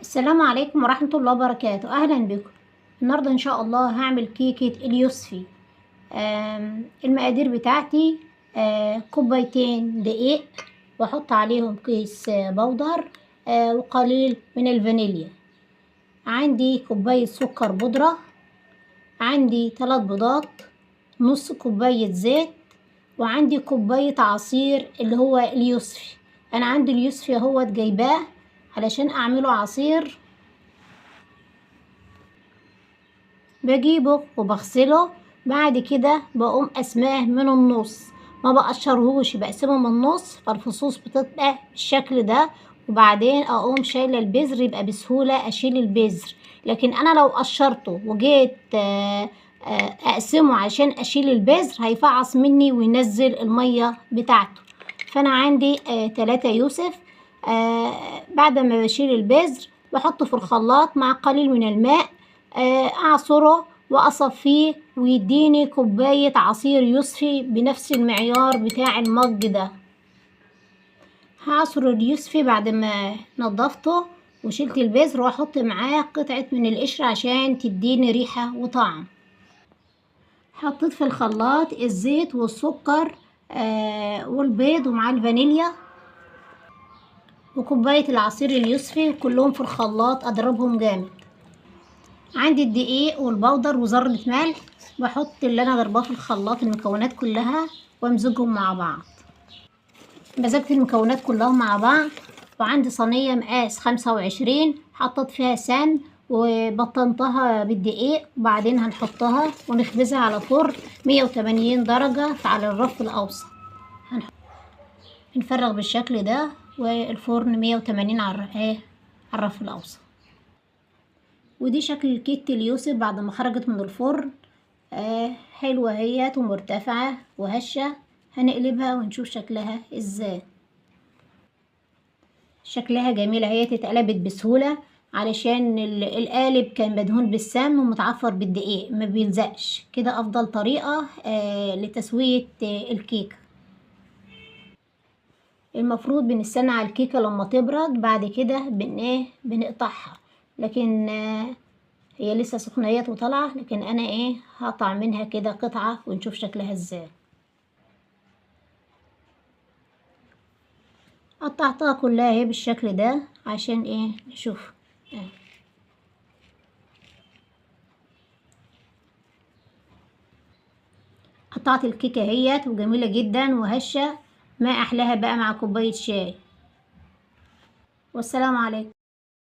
السلام عليكم ورحمة الله وبركاته. أهلا بكم. النهاردة إن شاء الله هعمل كيكة اليوسفي. المقادير بتاعتي كوبايتين دقيق، واحط عليهم كيس بودر، وقليل من الفانيليا. عندي كوباية سكر بودرة، عندي 3 بيضات، نص كوباية زيت، وعندي كوباية عصير اللي هو اليوسفي. أنا عندي اليوسفي اهوت جايباه علشان اعمله عصير. بجيبه وبغسله، بعد كده بقوم قسماه من النص، ما بقشرهوش، بقسمه من النص، فالفصوص بتبقى بالشكل ده. وبعدين اقوم شايله البذر، يبقى بسهوله اشيل البذر. لكن انا لو قشرته وجيت اقسمه عشان اشيل البذر هيفعص مني وينزل الميه بتاعته. فانا عندي 3 يوسف. بعد ما بشيل البذر بحطه في الخلاط مع قليل من الماء، اعصره واصفيه ويديني كوباية عصير يوسفي بنفس المعيار بتاع المج ده. هعصر اليوسفي بعد ما نضفته وشلت البذر، واحط معاه قطعة من القشر عشان تديني ريحة وطعم. حطيت في الخلاط الزيت والسكر والبيض ومعاه الفانيليا وكوباية العصير اليوسفي، كلهم في الخلاط اضربهم جامد. عندي الدقيق والبودر وذرة ملح، بحط اللي انا ضرباه في الخلاط المكونات كلها وامزجهم مع بعض. مزجت المكونات كلها مع بعض. وعندي صينية مقاس 25 حطيت فيها سمن وبطنتها بالدقيق، وبعدين هنحطها ونخبزها على فرن 180 درجة على الرف الأوسط. هنفرغ بالشكل ده، والفرن 180 على الرف الأوسط. ودي شكل الكيكة اليوسف بعد ما خرجت من الفرن. حلوة اهيت ومرتفعة وهشة. هنقلبها ونشوف شكلها ازاي. شكلها جميل اهي، اتقلبت بسهولة علشان القالب كان مدهون بالسمن ومتعفر بالدقيق، ما بيلزقش كده. افضل طريقة لتسوية الكيكة. المفروض بنستنى على الكيكة لما تبرد، بعد كده بنقطعها، لكن هي لسه سخنة اهيت وطالعة، لكن انا هقطع منها كده قطعة ونشوف شكلها ازاي. قطعتها كلها اهي بالشكل ده عشان نشوف. قطعت الكيكة اهيت وجميلة جدا وهشة، ما احلاها بقى مع كوباية شاي. والسلام عليكم.